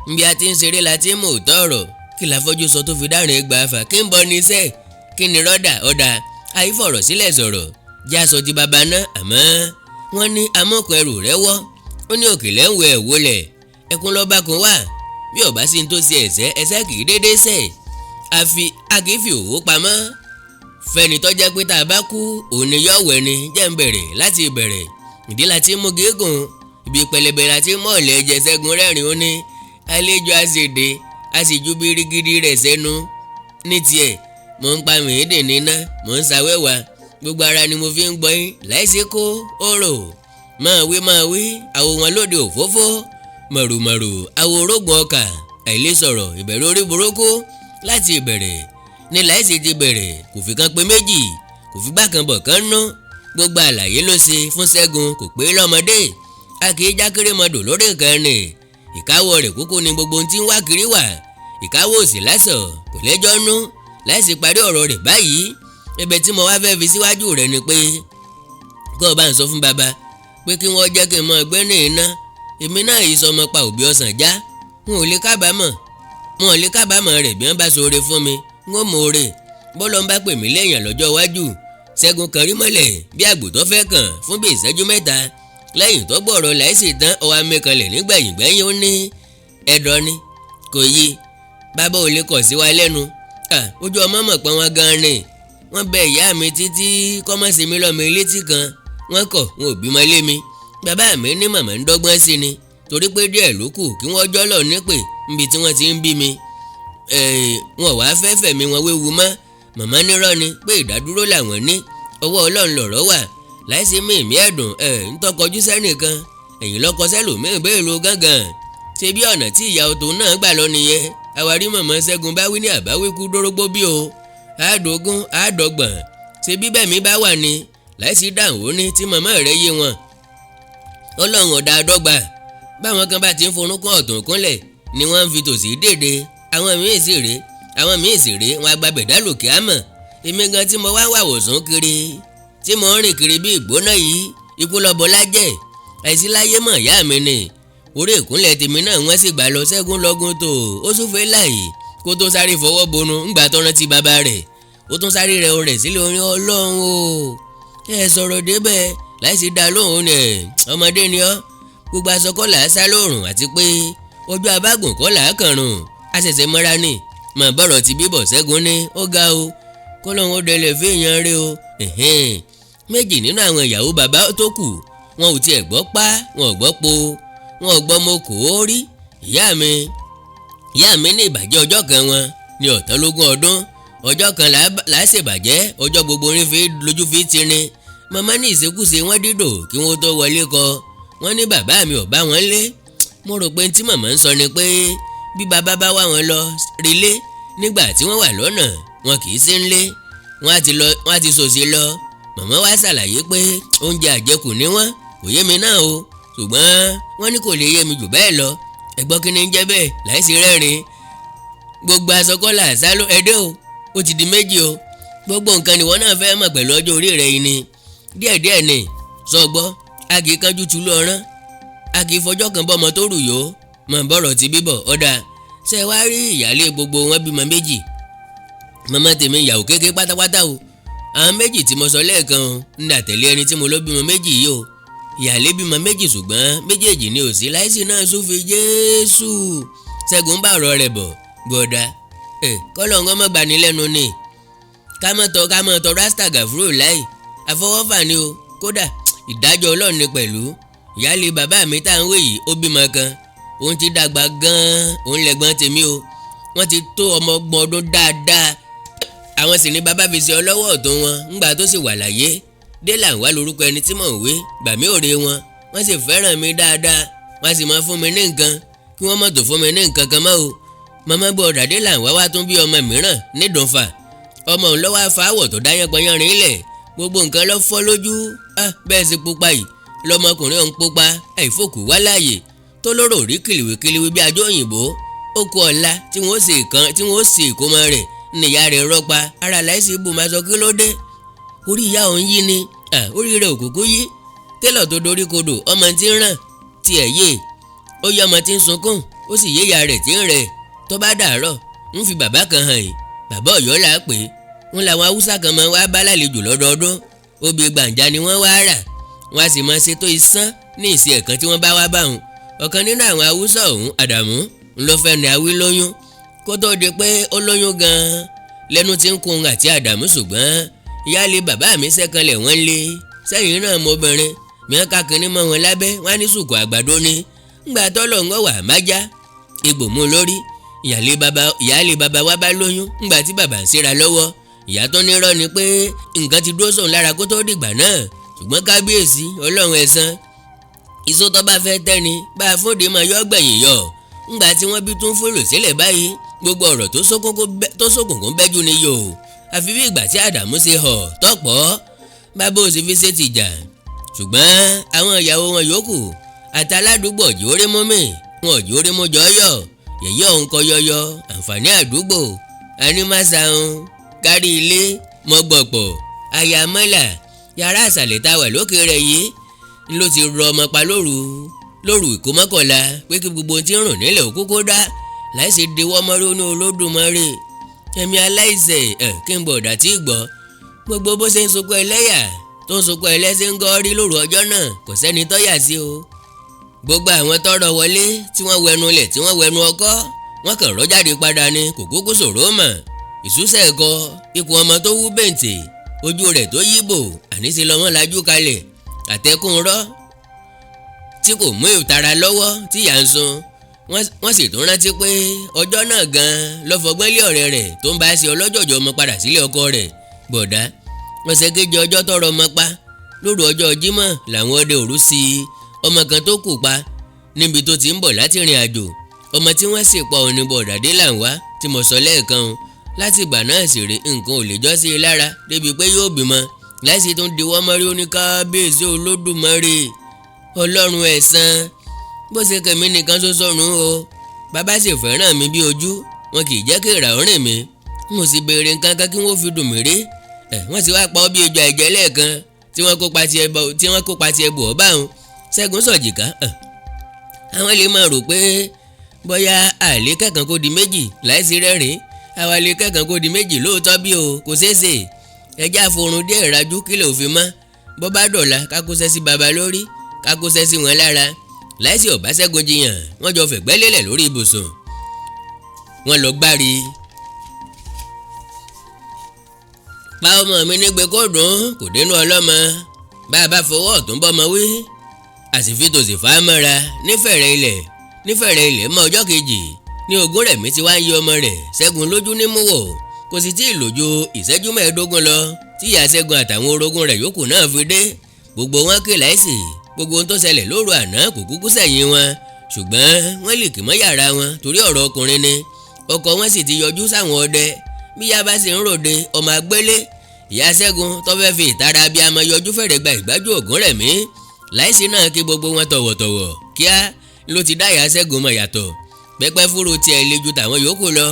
Nbí a ti ń ṣeré la ti ń mú òótọ́ ọ̀rọ̀. Kí láfọ́jú sọ tó fi dárìn ẹgbàá fà? Kí ń bọ́ ní sẹ́ẹ̀? Kí ni rọ́dà ọ̀dà àìfọ̀rọ̀ sílẹ̀ sọ̀rọ̀ já sọ ti bàbá náà?" Àmọ́ wọ́n ní amọ́kùn ẹrù rẹ̀ wọ́, ó ní òkèlè ń wọ ẹ̀ wọlẹ̀ ẹkún lọ́ba kan wà. Bí ọba sí ní tó ṣe ẹ̀ṣẹ̀, ẹ̀ṣẹ̀ kì í dédé ṣẹ̀. Àfi a kì í fi òwò pamọ́ fẹ́ni tó jẹ́ pé tá a bá kú òun ni yọ̀wẹ̀ ni. Jẹ́ ń bẹ̀rẹ̀ láti ìbẹ̀rẹ̀. Ìdí la ti mú gígùn, ibi pẹlẹbẹ la ti mú ọ̀lẹ́ jẹ. Ṣẹ́gun rẹ́rìn, ó ní àlejò àṣèdè a sì ju birigidi rẹ̀ sẹ́nu ní tiẹ̀. Mò ń pa mìíndìn níná, mò ń ṣàwẹ́wà, gbogbo ara ni mo fi ń gbọ́ yín. Láìsí kó òrò máa wí, máa wí àwò wọn lóde òfófó mọ̀rùmọ̀rù, àwò orógùn ọkà, àìlè sọ̀rọ̀, ìbẹ̀rù orí burúkú. Láti ìbẹ̀rẹ̀ ní Láìsí ti bẹ̀rẹ̀, kò fi kan pé méjì, kò fi gbá kan bọ̀ kan nú. Gbogbo àlàyé ló ṣe fún Ṣẹ́gun, kò pé lọ́mọdé. A kì í jákèrè mọ́dò lórí nǹkan ni ìkáwọ́ rẹ̀ kúkú ni gbogbo ohun tí ń wá kiri wà. Ìkáwọ́ òsì lásọ̀, kò lẹ́jọ́ nú. Láìsí parí ọ̀rọ̀ rẹ̀ báyìí, ẹ̀bẹ̀ tí mo wá fẹ́ fi síwájú rẹ̀ ni pé kó o bá ń sọ fún bàbá pé kí wọ́n jẹ́ kí n mọ ẹgbẹ́ ní iná. Èmi náà yìí sọmọ pa òbí ọ̀sán já. N ò lè kábàámọ̀, n ò lè kábàámọ̀ rẹ̀. Bí wọ́n bá ṣoore fún mi, n ó mọ oore bọ́lọ́ ń bá pè mí léèyàn lọ́jọ́ iwájú. Ṣẹ́gun kan rí mọ́lẹ̀ bí àgbò tó fẹ́ kàn fún bí ìṣẹ́jú 3. Lẹ́yìn tó gbọ́rọ̀ Láìsí tán, ó wá mẹ́kanlẹ̀ nígbẹ̀yìn gbẹ́yìn, ó ní ẹ̀dọ̀ ni kò yí, bàbá ò lè kọ̀ sí wa lẹ́nu. Ojú ọmọ mọ̀ pọ́n wọn gan ni. Wọ́n bẹ ìyá mi títí kọ́mọ́sí mi lọ́mọ létí kan, wọ́n kọ̀, wọn ò bímọ lé mi. Bàbá mi ní màmá ń dọ́gbọ́n sí ni, torí pé díẹ̀ ló kù kí wọ́n jọ́lọ̀ nípè níbi tí wọ́n ti ń bí mi. Wọn wàá fẹ́ fẹ̀mí wọn wéwu mọ́. Màmá nírọ́ ni, pé ìdádúró làwọn ní, ọwọ́ Ọlọ́run lọ̀rọ̀ wà. Láìsí mímí ẹ̀dùn ẹ̀ ń tọkọjú sẹ́nìkan, ẹ̀yìn lọ́kọ sẹ́lòmíì bẹ́ẹ̀ lo gángan. Ṣe bí ọ̀nà tí ìyá ọ̀tún náà gbà lọ nìyẹn. Àwárí mọ̀mọ́ Ṣẹ́gun bá wí ní àbáwí kú dórógbó bí o, àádógún àádọ́gbọ̀n. Ṣe bí bẹ́ẹ̀ mi bá wà ní. Láìsí dáhùn, ó ní tí màmá rẹ̀ yé wọn, Ọlọ́run ọ̀dà àdọ́gba. Báwọn kan bá ti ń forúnkún ọ̀tún kúnlẹ̀ ni wọ́n ń fi tòsí dèdè. Àwọn míì sì rèé, àwọn míì sì rèé, wọn agbábẹ̀ dálòkè àmọ̀. Èmi gan tí mo wá wà wòsàn kiri, tí mo ń rìn kiri bí ìgbóná yìí, ikú lọ́bọ lájẹ̀ àìsí láyé mọ̀ ìyá mi ni. Orí ìkúnlẹ̀ tèmi náà wọ́n sì gbà lọ. Ṣẹ́gun lọ́gùn tó ó súnfẹ́ láàyè kó tó sáré fọwọ́ bonu. Ńgbà tó rántí bàbá rẹ̀, ó tún sáré rẹ̀ rẹ̀ sílẹ̀ orin. Ọlọ́run o, ẹ sọ̀rọ̀ débẹ̀ láìsí dá lóhùn ni. Ọmọdé ni ọ́, gbogbo aṣọ kọ́ là á sá lóòrùn, àti pé ojú abágùn kọ́ là á kànrùn. Àṣẹ̀ṣẹ̀ mọ́ra ni mọ̀ bọ́rọ̀ ti bíbọ̀. Ṣẹ́gun ní ó ga o, kọ́lọ́hún ó dẹlẹ̀ fẹ́yàn rẹ o. Méjì nínú àwọn ìyàwó bàbá tó kù, wọn ò tiẹ̀ gbọ́ pa, wọn ò gbọ́ po, wọn ò gbọ́ mo kò ó rí. Ìyá mi ní ìbàjẹ́ ọjọ́ kan wọn ní ọ̀tánlógún ọdún. Ọjọ́ kan là á ṣèbàjẹ́, ọjọ́ gbogbo orin fi lójú fi tirin. Màmá ní ìṣekúṣe wọn dídò kí wọ́n tó wọlé kọ. Wọ́n ní bàbá mi ò bá wọn lé. Mo rò pé tí màmá ń sọ ni pé bí bàbá bá wá wọn lọ relé nígbà tí wọ́n wà lọ́nà, wọn kì í sí ńlé, wọ́n á ti lọ, wọ́n á ti sòsì lọ. Màmá wa ṣàlàyé pé oúnjẹ àjẹkù ni wọ́n. Kò yé mi náà o, ṣùgbọ́n wọ́n ní kò lè yé mi jù bẹ́ẹ̀ lọ. Ẹ̀gbọ́n, kí ni ń jẹ́ bẹ́ẹ̀? Láìsí rẹ́rìn. Gbogbo aṣọ kọ́là àṣálò ẹ̀dẹ́ o, ó ti di méjì o. Gbogbo nǹkan nìwọ náà fẹ́ mọ̀ pẹ̀lú ọjọ́ orí rẹ yìí ni. Díẹ̀díẹ̀ ni sọ gbọ́. A kì í kánjú tulú ọ̀rán, a kì í fọjọ́ kan bọ́mọ tó rù yó mọ̀ bọ́rọ̀ ti bíbọ̀. Ọ̀dà ṣe wá rí, ìyáálé gbogbo wọn bímọ méjì. Màmá tèmi ìyàwó kékeré pátápátá o. Àwọn méjì tí mo sọ lẹ́ẹ̀kan o ń dà tẹ̀lé ẹni tí mo ló bímọ méjì yìí o. Ìyáálé bímọ méjì, ṣùgbọ́n méjèèjì ni ò sí láìsí náà. Súnfi Jésù. Ṣẹ́gun bá ọ̀rọ̀ rẹ̀ bọ̀ gbọ̀dá ẹ̀ kọ́lọ̀ ń gbọ́mọ̀ gbani lẹ́nu ni. Ká mọ̀ tọ́, ká mọ̀ tọ́ rasta gàfúrò láì àfọwọ́fà ni o. Kódà ìdájọ́ Ọlọ́run ni pẹ̀lú. Ìyáálé bàbá mi tá à ń wé yìí, ó bímọ kan. Òun ti dàgbà gan-an, òun lẹ̀gbọ́n tèmi o. Wọ́n ti tó ọmọ 30 ọdún dáadáa. Àwọn sì ní bàbá fi ṣe ọlọ́wọ́ ọ̀tún wọn ńgbà tó sì wà láyé. Délà ń wá lórúkọ ẹni tí mò ń wé. Gbàmí òre wọn, wọ́n sì fẹ́ràn mi dáadáa, wọ́n sì máa fún mi ní nǹkan kí wọ́n mọ̀ tó fún mi ní nǹkan kan mọ́ o. Màmá gbọ́dọ̀ délà ń wá wá tún bí ọmọ mìíràn nídùnfà. Ọmọ òun lọ́wọ́ afáwọ̀ tó dáyán pọnyánrin lẹ̀, gbogbo nǹkan ló fọ́ lójú. Bẹ́ẹ̀ sì pupa yìí lọmọkùnrin ọ̀hún pupa, àìfòkù wá láàyè tó lóró rí kìlìwìkìlìwì bí ajó òyìnbó. Ó kú ọ̀la tí wọ́n sì kan tí wọ́n sì ìkómọ rẹ̀ níyà rẹ̀ rọ́pa ara láìsí ibù máa sọ kí ló dé, orí ìyá òun yí ni. Orí rẹ̀ òkùnkùn yí télọ̀ tó dorí kodò. Ọmọ tí ń ràn tiẹ̀ yé, ó yẹ ọmọ tí ń sunkún, ó sì yé ìyá rẹ̀ tí ń rẹ̀. Tó bá dàárọ̀, ń fi bàbá kan hàn yìí. Bàbá Ọ̀yọ́ là á pè é. Ń làwọn Haúsá kan máa wá bá lálejò lọ́dọọdún. Obì gbàǹjà ni wọ́n wá rà, wọ́n á sì máa ṣètò isán ní ìsìn ẹ̀kan tí wọ́n bá wá bá wọn. Ọ̀kan nínú àwọn Haúsá ọ̀hún, Àdàmú ńlọ fẹ́ ní awí lóyún. Kó tó di pé ó lóyún gan-an lẹ́nu tí ń kun àti Àdàmú, ṣùgbọ́n ìyáálé bàbá mi sẹ́kànlẹ̀ wọ́n lé sẹ́yìn náà. Mọ́bìnrin mìíràn ká kínní mọ́ wọn lábẹ́, wọ́n á ní sùkú àgbàdo ni. Ńgbà tọ́lọ̀ ń wà májá egbò mú lórí, ìyáálé bàbá wa bá lóyún. Ńgbà tí bàbá ń síra lọ́wọ́, ìyá tó nírọ́ ni pé nǹkan ti dúró sóun lára kó tó dìgbà náà. Ṣùgbọ́n kábíyèsí Ọlọ́run ẹ̀san, ìṣó tó bá fẹ́ tẹ́ni bá a fúnde máa yọ gbẹ̀yìn yọ. Ńgbà tí wọ́n bí tún fòlò sílẹ̀ báyìí, gbogbo ọ̀rọ̀ tó ṣókùnkùn bẹ́jú ni yòó, àfi bí ìgbà tí Àdàmú ṣe họ̀ tọ́pọ̀ bàbá ò sì fi ṣe tìjà. Ṣùgbọ́n àwọn ìyàwó wọn yòókù àtàládùúgbò òjò rí mú mi, wọn òjò rí mú jọyọ̀ yẹ̀yẹ́ òun kọ yọyọ àǹfààní àdúgbò animasahun kárí ilé mọ́gbọ̀pọ̀ àyàmọ́là. Yàrá àṣàlẹ̀ tá a wà lókè rẹ̀ yìí ló ti rọ ọmọ pa lóru lóru ìkómọ́kànlá, pé kí gbogbo ohun tí ń rùn nílẹ̀ òkú kó dá láìsí diwọ́ mọ́rí ní Olódùmarè. Ẹ̀mí aláìṣẹ̀ ẹ̀ kí n bọ̀ dàtí gbọ́. Gbogbo bó ṣe ń sunkún ẹlẹ́yà tó ń sunkún ẹlẹ́sìn ń gọ́rí lóru ọjọ́ náà, kò sẹ́ni tọ́yà sí o. Gbogbo àwọn tọ́rọ̀ wọlé tí wọ́n wẹnu lẹ̀, tí wọ́n wẹnu ọkọ́, wọ́n kàn rọ́ jáde padà ni. Kò kúkú ṣòro mọ̀ ìṣúṣẹ̀ ẹ̀kọ́ ikùn ọmọ tó wú bẹ̀ǹtì, ojú rẹ̀ tó yíbò, àníṣe lọ́mọ lajú kalẹ̀ àtẹkùn rọ́ tí kò mú ìtara lọ́wọ́ tí ìyá ń sun. Wọ́n sì tún rántí pé ọjọ́ náà gan-an lọ́fọ̀gbọ́n lé ọ̀rẹ́ rẹ̀ tó ń bá ṣe ọlọ́jọ̀jọ̀ ọmọ padà sílé ọkọ rẹ̀. Bọ̀dá ọ̀sẹ̀ kejì ọjọ́ tọrọ ọmọ pa lóru ọjọ́ Jímọ̀ làwọn ọdẹ òru sí ọmọ kan tó kù pa níbi tó ti ń bọ̀ láti rìn àjò. Ọmọ tí wọ́n sì pa òní bọ̀dà dé là ń wá tí mo sọ lẹ́ẹ̀kan o. Láti ìgbà náà sì rè, nǹkan ò lè jọ́ sí i lára débi pé yóò bímọ láìsí tó ń diwọ́ mọ́rí. Ó ní kábíyèsí Olódùmarè, Ọlọ́run ẹ̀san. Bó ṣe kẹ̀mí nìkan ṣoṣo nù o. Bàbá sì fẹ́ràn mi bí ojú, wọn kì í jẹ́ kí ìrà rìn mí. N ò sì béèrè nǹkan kan kí wọ́n fi dùn mí rí. Ẹ̀ wọ́n sì wá pa ọ́ bí ejò àìjẹ́ lẹ́ẹ̀kan tí wọ́n kópa tiẹ̀ bò ọ́ báwọn. Ṣẹ́gun sọ̀jìká. Àwọn lè máa rò pé bóyá àlè kẹ́kàn kó di méjì láìsí rẹ́rìn. Àwa lè kẹ́kàn kó di méjì lóòótọ́ bí o, kò ṣeé ṣe. Ẹjẹ́ àforun díẹ̀ rajú kí lè òfin mọ́. Bọ́ bá dọ̀la, kákóṣẹ́ sí baba lórí, kákóṣẹ́ sí wọn lára. Láìsí ọ̀bá Ṣẹ́gun jiyàn, wọ́n jọ fẹ̀gbẹ́ lélẹ̀ lórí ibùsùn, wọ́n lọ gbárí. Pa ọmọ mi nígbe kó dùn kò dénú ọlọ́mọ. Bá a bá fọwọ́ ọ̀tún bọ́mọ wí, àsìfi tòsì fà á mọ́ra. Nífẹ̀rẹ̀ ilẹ̀ mọ́ ọjọ́ kejì ní Ògúnrẹ̀mí tí wàá ń yí ọmọ rẹ̀ Ṣẹ́gun lójú nímú wò. Kò sì tí ì lò ju ìṣẹ́jú 15 lọ tí ìyá Ṣẹ́gun àtàwọn orogún rẹ̀ yòókù náà fi dé. Gbogbo wọn ké láìsí. Gbogbo ohun tó ṣẹlẹ̀ lóru àná kò kúkú sẹ̀yìn wọn, ṣùgbọ́n wọ́n lè kì mọ́ yàrá wọn torí ọ̀rọ̀ ọkùnrin ni. Ọkọ wọn sì ti yọjú sáwọn ọdẹ. Bí ìyá bá sì ń ròde ọmọ agbélé. Ìyá Ṣẹ́gun tó fẹ́ fi ìtara abiyamọ yọjú fẹ̀rẹ̀ gba ìgbájú Ògúnrẹ̀mí. Láìsí náà kí gbogbo wọn tọ̀wọ̀tọ̀wọ̀. Kíá ló ti dá ìyá Ṣẹ́gun mọ̀ yàtọ̀. Pẹ́pẹ́ fúru tiẹ̀ le ju tàwọn yòókù lọ.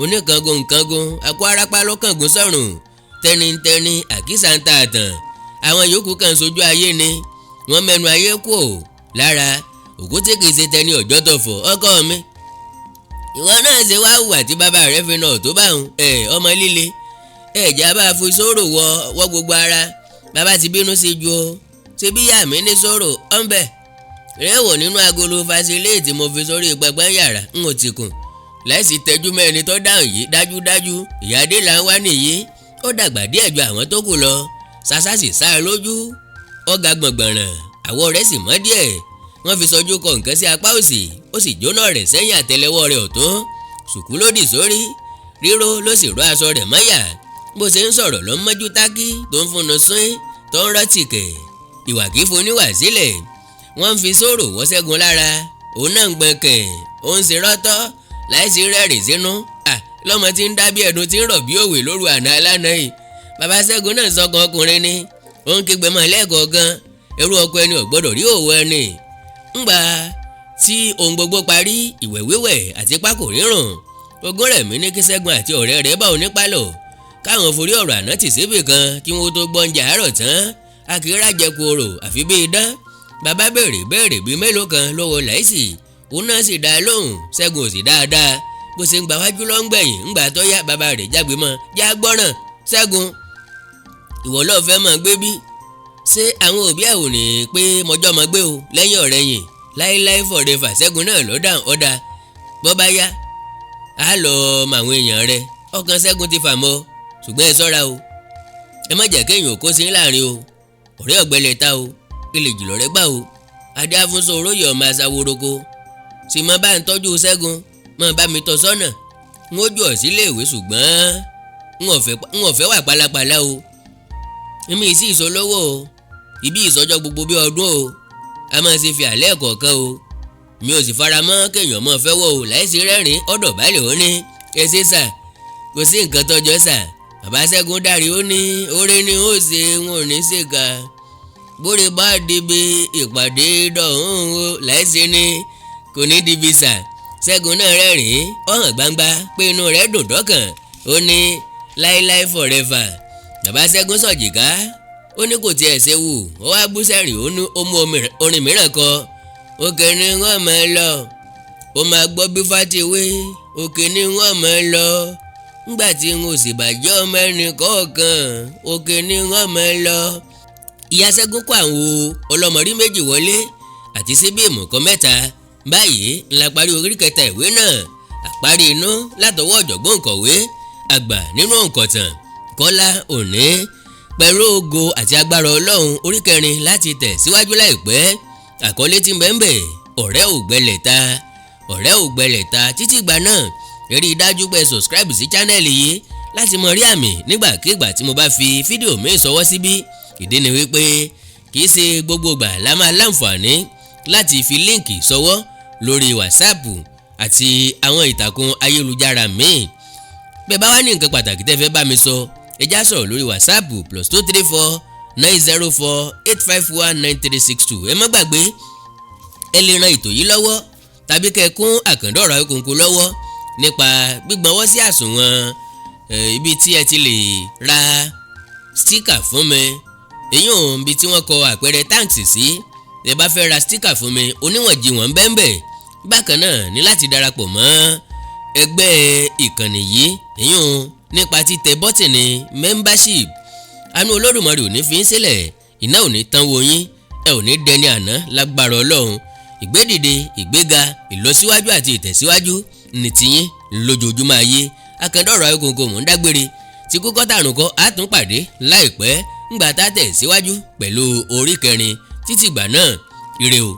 Oníkangun nkangun akó arápá lọ́kàngún sọ̀rùn tẹnitẹni, àkísà ń ta àtàn. Àwọn yòókù kan sojú ayé ni wọ́n mẹ́nu ayé kù ò lára òkú tí kìí ṣe tẹni ọjọ́ tọ̀fọ̀. Ọkọ mi, ìwọ náà ṣe wá hùwà tí bàbá rẹ fi nà tó bá òun ẹ ọmọ líle ẹ̀jẹ̀ bá fi sóró wọ wọ gbogbo ara. Bàbá ti bínú sí ju o. Ṣe bí ìyá mi ní sóró ọ̀nbẹ rẹ́wọ̀ nínú agolo fasilé tí mo fi sórí pẹpẹ yàrá n ò ti kùn. Láìsí tẹjú mẹ́rin tó dáhùn yìí, dájúdájú ìyáde là ń wá nìyí. Ó dàgbà díẹ̀ ju àwọn tó kù lọ. Ṣàṣà sì sá lójú, ọ̀gá gbọ̀ngbọ̀nràn, àwọ̀ rẹ̀ sì mọ́ díẹ̀. Wọ́n fi sọjú kọ nǹkan sí apá òsì, ó sì jóná rẹ̀ sẹ́yìn àtẹ́lẹwọ́ rẹ̀ ọ̀tún. Sùkú ló dì sórí, ríró ló sì ró aṣọ rẹ̀ mọ́yà. Bó ṣe ń sọ̀rọ̀ ló ń mọ́jú tákì tó ń fúnnu sín tó ń rọ́tìkẹ̀. Ìwà kìí foníwà sílẹ̀. Wọ́n ń fi sóró wọ́ Ṣẹ́gun lára, òun náà ń gbọ̀nkẹ̀, ó ń ṣe rọ́tọ́ láìsí rẹ́rìn sínú. À lọ́mọ tí ń dá bí ẹ̀dùn tí ń rọ̀ bí òwe lóru àná alánà yìí. Bàbá Ṣẹ́gun náà sọkàn ọkùnrin ni, ó ń kígbe mọ́ lẹ́ẹ̀kọ̀ọ̀kan. Ẹrú ọkọ ẹni ò gbọ́dọ̀ rí òwò ẹni. Ńgbà tí ohun gbogbo parí, ìwẹ̀ wíwẹ̀ àti pákó rírùn, Ògúnrẹ̀mí ní kí Ṣẹ́gun àti ọ̀rẹ́ rẹ̀ bá òun ní pálọ̀, káwọn forí ọ̀rọ̀ àná tì síbì kan kí wọ́n tó gbọ́njà àárọ̀ tán. Akírájẹkù orò àfi bíi dán. Bàbá béèrè béèrè bíi mélòó kan lọ́wọ́ Láìsí, òun náà sì dá lóhùn. Ṣẹ́gun ò sì dáadáa, bó ṣe ń gbà wájú ló ń gbẹ̀yìn. Ńgbà tó yá, bàbá rẹ̀ jágbe mọ́. Já gbọ́ràn Ṣẹ́gun, ìwọ lọ́ọ́ fẹ́ máa gbé bí? Ṣé àwọn òbí ẹ̀ ò ní pé mọjọ́ mọ gbé o lẹ́yìn ọ̀rẹ́yìn? Láíláí, forever. Ṣẹ́gun náà ló dáhùn. Ọ̀dà, bọ́ bá yá á lọ mọ àwọn èèyàn rẹ. Ọkàn Ṣẹ́gun ti fà mọ́, ṣùgbọ́n ẹ ṣọ́ra o, ẹ má jẹ́ kéèyàn kó sí láàrin o. Ọ̀rẹ́ ọ̀gbẹ́lẹ̀ ta o, ilé jùlọ rẹ gbà o. Adé afúnṣọ oróyè ọmọ aṣàwòroko sì mọ bá ń tọ́jú Ṣẹ́gun, mọ bá mi tọ́ sọ́nà. N ó jù ọ́ sílé ìwé, ṣùgbọ́n n ò fẹ́ wà pálapàla o. Èmi sì ìṣolówó o, ibi ìsọjọ́ gbogbo bí ọdún o, a máa ṣe fi àlẹ́ kọ̀ọ̀kan o. Mi ò sì fara mọ́ kéèyàn mọ́ fẹ́ wọ̀ o. Láìsí rẹ́rìn ọ̀dọ̀ balẹ̀, ó ní ẹ ṣe sà, kò sí nǹkan tọ́jọ́ sà. Bàbá Ṣẹ́gun dárí, ó ní oore ni ó ṣe, wọn ò ní ṣèkà bóre bá dibi ìpàdé dọ̀hún o. Láìsí ní kò ní dibi sà. Ṣẹ́gun náà rẹ́rìn-ín, ó hàn gbangba pé inú rẹ̀ dùn dọ́kàn. Ó ní láíláí, forever. Bàbá Ṣẹ́gun sọ̀jìká, ó ní kò tiẹ̀ ṣe wù. Ó wá bú sẹ́rìn, ó ní ó mú orin mìíràn kọ. Òkè ni wọ́n máa lọ, ó máa gbọ́ bí fatiwé. Òkè ni wọ́n máa lọ ńgbà tí n ò sì bàjẹ́ ọmọ ẹnì kọ̀ọ̀kan. Òkè ni wọ́n máa lọ. Ìyá Ṣẹ́gun kó àwọn ọlọ́mọrí méjì wọlé àti síbí ìmùkọ́ mẹ́ta. Báyìí ńlá parí orí kẹta ìwé náà, Àparí Inú, látọwọ́ ọ̀jọ̀gbọ́n òǹkọ̀wé àgbà nínú òǹkọ̀tàn Kọ́lá Òní. Pẹ̀lú ògo àti agbára Ọlọ́run, orí kẹrin láti tẹ̀ síwájú láìpẹ́. Àkọlé tí ń bẹ ń bẹ̀, Ọ̀rẹ́ Ògbẹ́lẹ̀ Ta, Ọ̀rẹ́ Ògbẹ́lẹ̀ Ta. Títí ìgbà náà, rí i dájú pé subscribe sí channel yìí láti mọ rí àmì nígbàkigbà tí mo bá fi fídíò míì ṣọwọ́ síbí. Ìdí ni wípé kì í ṣe gbogbo ìgbà la máa láǹfààní láti fi link ṣọwọ́ lórí WhatsApp àti àwọn ìtàkùn ayélujára míì. Bẹ́ẹ̀ bá wá ní nǹkan pàtàkì tẹ́ fẹ́ bá mi sọ, ẹ já sọ̀rọ̀ lórí WhatsApp, +234 904 851 9362. Ẹ má gbàgbé. Ẹ lè ran ètò yìí lọ́wọ́ tàbí kẹ́ ẹ kún Àkàndọ̀rọ̀ Awíkonko lọ́wọ́ nípa gbígbọ́nwọ́ sí àsùnwọ̀n ibi tí ẹ ti lè ra sticker fún mi, èyí ò ibi tí wọ́n kọ àpẹẹrẹ thanks sí. Ẹ bá fẹ́ ra sticker fún mi, oníwọ̀njìwọ̀n bẹ́ẹ̀. Bákan náà ní láti darapọ̀ mọ́ ẹgbẹ́ ìkànnì yìí, èyí ò nípa títẹ bọ́tìnì membership. Àánú Olódùmarè ò ní fi ń sílẹ̀, iná ò ní tán wo yín, ẹ ò ní dẹni àná lágbára Ọlọ́run. Ìgbédìde, ìgbéga, ìlọsíwájú àti ìtẹ̀síwájú ní tiyín lójoojúmọ́ ayé. Àkàndọ̀rọ̀ Awíkonko mò ń dágbére tí kúkọ́ tàrùn kọ́. Á tún pàdé láìpẹ́ ńgbà tá a tẹ̀ síwájú pẹ̀lú orí kẹrin. Títí ìgbà náà, ire o.